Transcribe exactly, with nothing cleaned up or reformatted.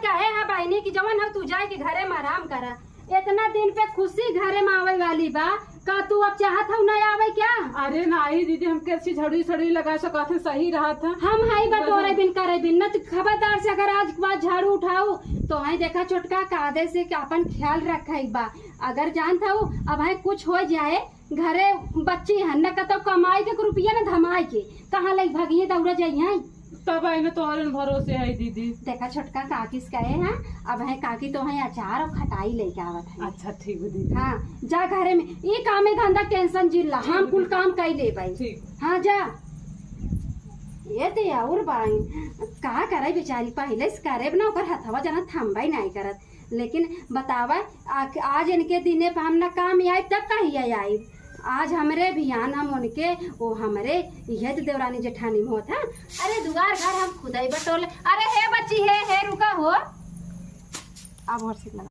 कहे है बहिनी कि जवन हो तू जाए के घरे में आराम करा। इतना दिन पे खुशी घरे में आवे वाली बा, का तू अब चाहत हऊ ना आवे क्या? अरे नाही दीदी, हम कैसी झाड़ू सड़ू लगा सकत है, सही रहत है। हम हाई बटोरे बिन करे बिन, न तू खबरदार से अगर आज के बाद झाड़ू उठाऊ तो हाई देखा छोटका कादे से कि अपन ख्याल रखे बा। अगर जानत हऊ अब हाई कुछ हो जाए, घरे बच्ची है न कतौ कमाई के रुपया न धमाई के, कहाँ लई भागिए दौड़ा जाइए। तब आई न तोहरे न भरोसे है दीदी। देखा छोटका काकी से कहे हैं, अब है काकी तो है अचार और खटाई लेके आवत है। अच्छा ठीक बा दीदी। हाँ जा घरे में ई कामे धंधा टेंशन जिल्ला, हम कुल काम कई लेबै। ठीक। हाँ जा। ये ते और बाई का करे बेचारी, पहले से करे ना ओकर हथवा जना थम्बई नहीं करत। लेकिन बतावा, आ-, आज इनके दिने पे हम ना काम आई तब कहिया आई। आज हमरे भियान हम उनके, वो हमरे, यह तो देवरानी जेठानी में होत है। अरे दुआर घर हम खुदाई बटोले। अरे हे बच्ची, हे, हे रुका हो। अब और सीख लगा।